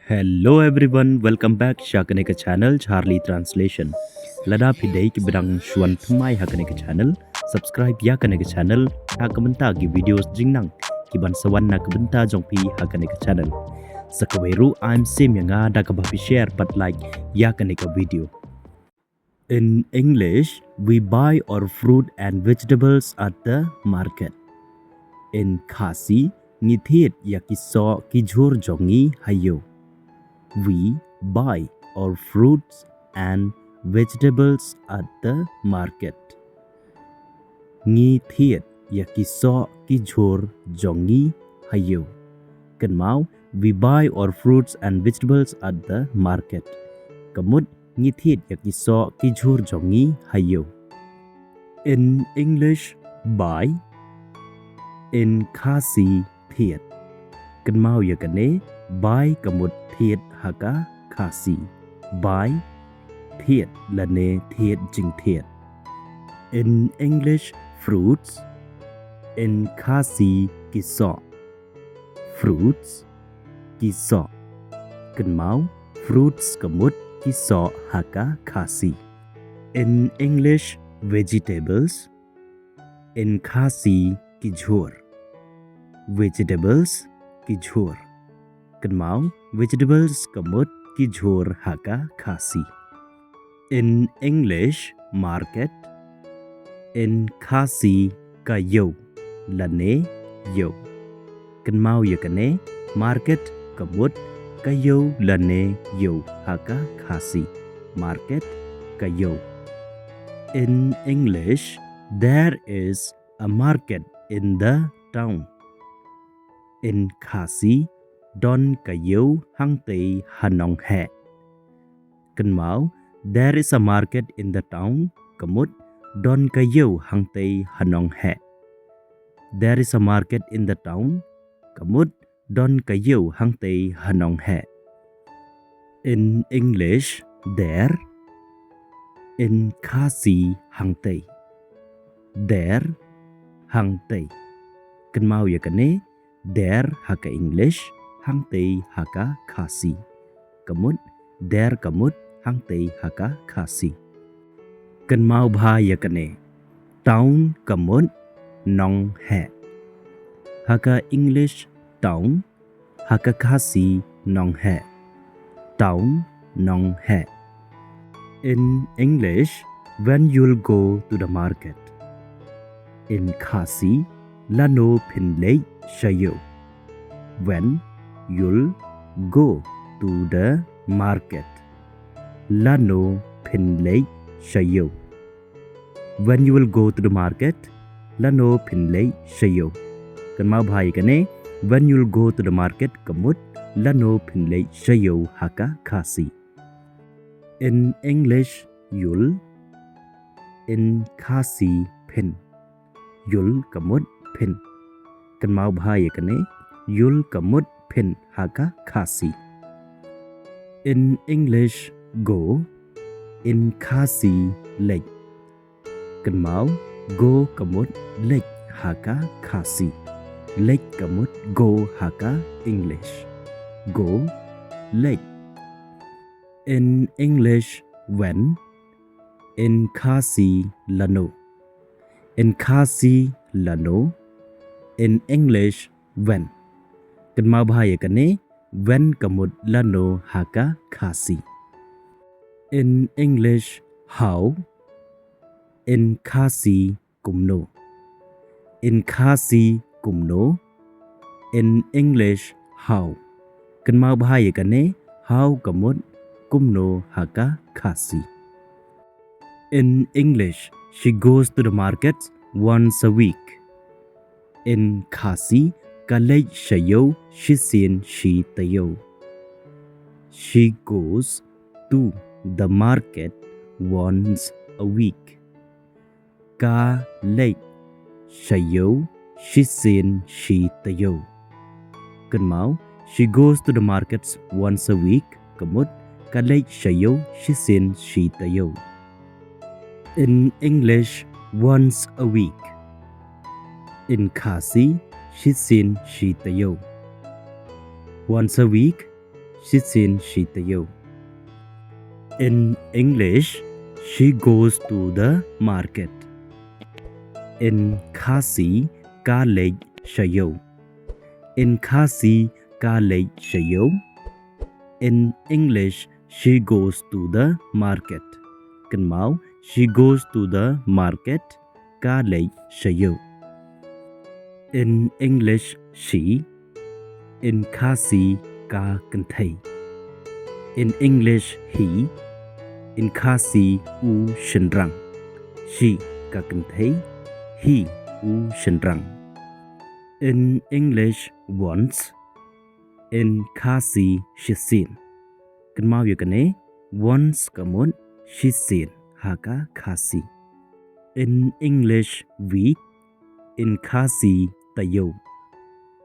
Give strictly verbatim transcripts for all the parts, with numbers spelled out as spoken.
Hello everyone, welcome back sha kane ka channel Charlie Translation. Lada phi dei kiba dang shuwa thymmai ha kane ka channel, subscribe ïa kane ka channel, ha ka bynta ki videos jingnang kiban sa wan na ka bynta jong phi ha kane ka channel. Sa kawei ruh ai sngewbha ïa nga da kaba phi share bad like ïa kane ka video. In English, we buy our fruit and vegetables at the market. In Khasi, ngi thied ïa ki soh ki jhur jong ngi ha ïew. We buy our fruits and vegetables at the market. Ngi thied ïa ki soh ki jhur jong ngi ha ïew. Kynmaw, we buy our fruits and vegetables at the market. Ka mut, ngi thied ïa ki soh ki jhur jong ngi ha ïew. In English, buy. In Khasi, thied. Kynmaw ïa kane, buy ka mut thied ha ka Khasi. Buy, thied lane thied jingthied. In English, fruits. In Khasi, ki soh. Fruits, ki soh. Kynmaw, fruits ka mut ki soh ha ka Khasi. In English, vegetables. In Khasi, ki jhur. Vegetables, ki jhur. Kynmaw, vegetables ka mut ki jhur ha ka Khasi. In English, market. In Khasi, ka ïew lane ïew. Kynmaw ïa kane, market ka mut ka ïew lane ïew ha ka Khasi. Market, ka ïew. In English, there is a market in the town. In Khasi, don ka ïew hangtei ha nongheh. Kynmaw, there is a market in the town, ka mut, don ka ïew hangtei ha nongheh. There is a market in the town, ka mut, don ka ïew hangtei ha nongheh. In English, there. In Khasi, hangtei. There, hangtei. Kynmaw ïa kane, there ha ka English, hangtei ha ka Khasi. Ka mut, there ka mut, hangtei ha ka Khasi. Kynmaw bha ïa kane, town ka mut, nongheh. Ha ka English, town, ha ka Khasi, nongheh. Town, nongheh. In English, when you'll go to the market. In Khasi, lano phin leit sha ïew. When you'll go to the market. Lano phin leit sha ïew. When you will go to the market, lano phin leit sha ïew. Kynmaw bha ïa kane, when you'll go to the market, ka mut, lano phin leit sha ïew ha ka Khasi. In English, you'll. In Khasi, phin. You'll ka mut phin. Kynmaw bha ïa kane, you'll ka mut phin ha ka Khasi. In English, go. In Khasi, leit. Kynmaw, go ka mut leit ha ka Khasi. Leit ka mut go ha ka English. Go, leit. In English, when. In Khasi, lano. In Khasi, lano. In English, when. Kynmaw bha ïa kane, when ka mut lano ha ka Khasi. In English, how. In Khasi, kumno. In Khasi, kumno. In English, how. Kynmaw bha ïa kane, how ka mut kumno ha ka Khasi. In English, she goes to the market once a week. In Khasi, ka leit sha ïew shisien shi taïew. She goes to the market once a week. Ka leit sha ïew shisien shi taïew. Kynmaw, she goes to the markets once a week, ka mut, ka leit sha ïew shisien shi taïew. In English, once a week. In Khasi, shisien shi taïew. Once a week, shisien shi taïew. In English, she goes to the market. In Khasi, ka leit sha ïew. In Khasi, ka leit sha ïew. In English, she goes to the market. Kynmaw, she goes to the market, ka leit sha ïew. In English, she. In Khasi, ka kynthei. In English, he. In Khasi, u shynrang. She, ka kynthei. He, u shynrang. In English, once. In Khasi, shisien. Kynmaw ïa kane, once ka mut shisien ha ka Khasi. In English, week. In Khasi, taïew.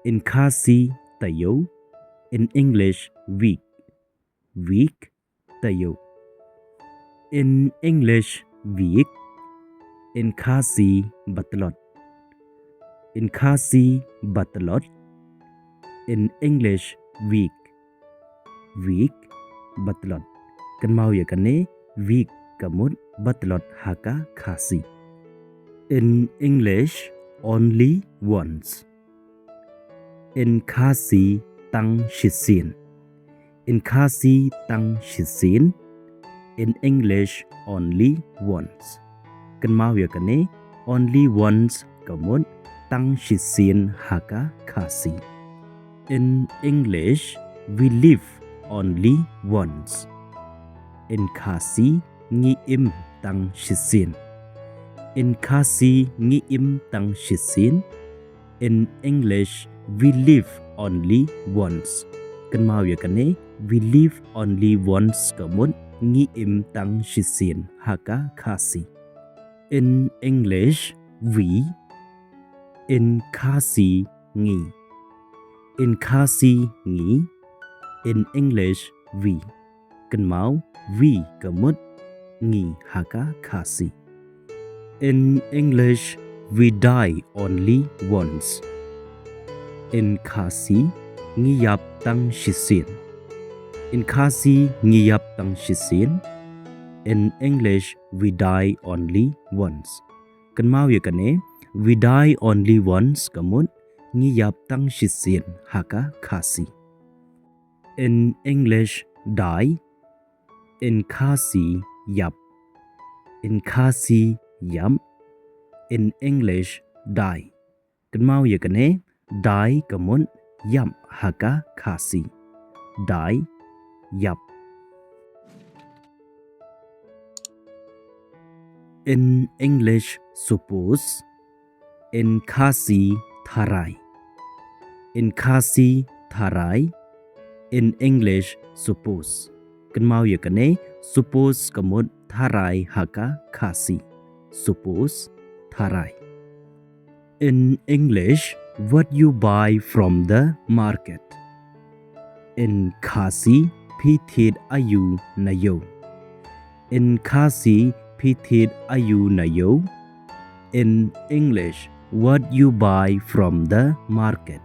In Khasi, taïew. In English, week. Week, taïew. In English, week. In Khasi, batlot. In Khasi, batlot. In English, week. Week, batlot. Kynmaw ïa kane, week ka mut batlot ha ka Khasi. In English, only once. In Khasi, tang shisien. In Khasi, tang shisien. In English, only once. Kynmaw ïa kane, only once ka mut tang shisien ha ka Khasi. In English, we live only once. In Khasi, ngi im tang shisien. In Khasi, ngi im tang shisien. In English, we live only once. Kynmaw ïa kane, we live only once ka mut ngi im tang shisien ha ka Khasi. In English, we. In Khasi, ngi. In Khasi, ngi. In English, we. Kynmaw, we ka mut ngi ha ka Khasi. In English, we die only once. In Khasi, ngi ïap tang shisien. In Khasi, ngi ïap tang shisien. In English, we die only once. Kynmaw ïa kane, we die only once ka mut ngi ïap tang shisien ha ka Khasi. In English, die. In Khasi, ïap. In Khasi, ïap. In English, die. Kynmaw ïa kane, die ka mut ïap ha ka Khasi. Die, ïap. In English, suppose. In Khasi, tharai. In Khasi, tharai. In English, suppose. Kynmaw ïa kane, suppose ka mut tharai ha ka Khasi. Suppose, tharai. In English, what you buy from the market. In Khasi, phi thied aïu na ïew. In Khasi, phi thied aïu na ïew. In English, what you buy from the market.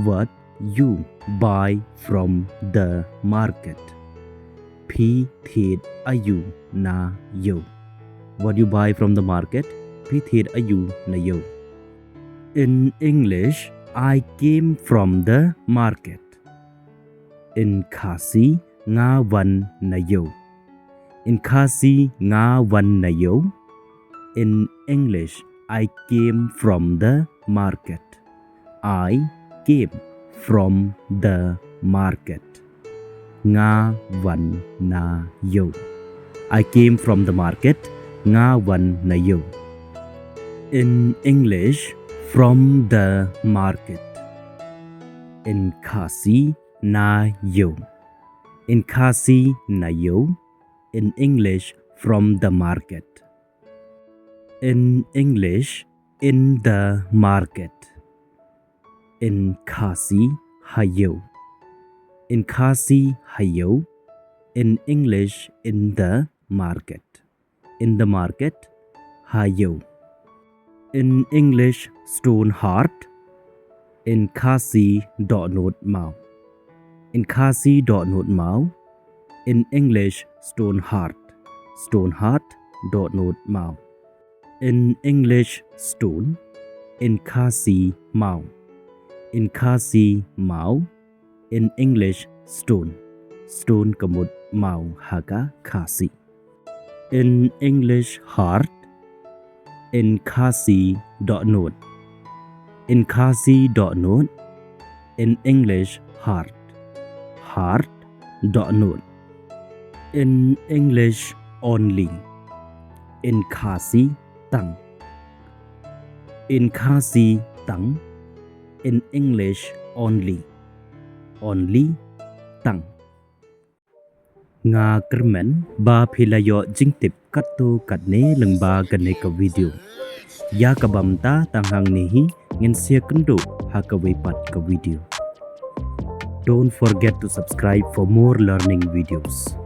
What you buy from the market. Phi thied aïu na ïew. What you buy from the market. Phi thied aïu na ïew. In English, I came from the market. In Khasi, nga wan na ïew. In Khasi, nga wan na ïew. In English, I came from the market. I came from the market. Nga wan na ïew. I came from the market. Nga wan na ïew. In English, from the market. In Khasi, na ïew. In Khasi, na ïew. In English, from the market. In English, in the market. In Khasi, ha ïew. In Khasi, ha ïew. In English, in the market. In the market, ha ïew. In English, stone heart. In Khasi, dohnud maw. In Khasi dohnud maw. In English stone heart. Stone heart dohnud maw. In English stone. In Khasi maw. In Khasi maw. In English stone. Stone ka mut maw ha ka Khasi. In English heart. In Khasi dohnud. In Khasi dohnud. In English heart. Heart dohnud. In English only. In Khasi tang. In Khasi tang. In English only. Only tang. Nga kyrmen ba phi la ïoh jingtip katto katne lyngba kane ka video. Ïa kaba mynta tang hangne hi, ngin sa ïakynduh ha kawei pat ka video. Don't forget to subscribe for more learning videos.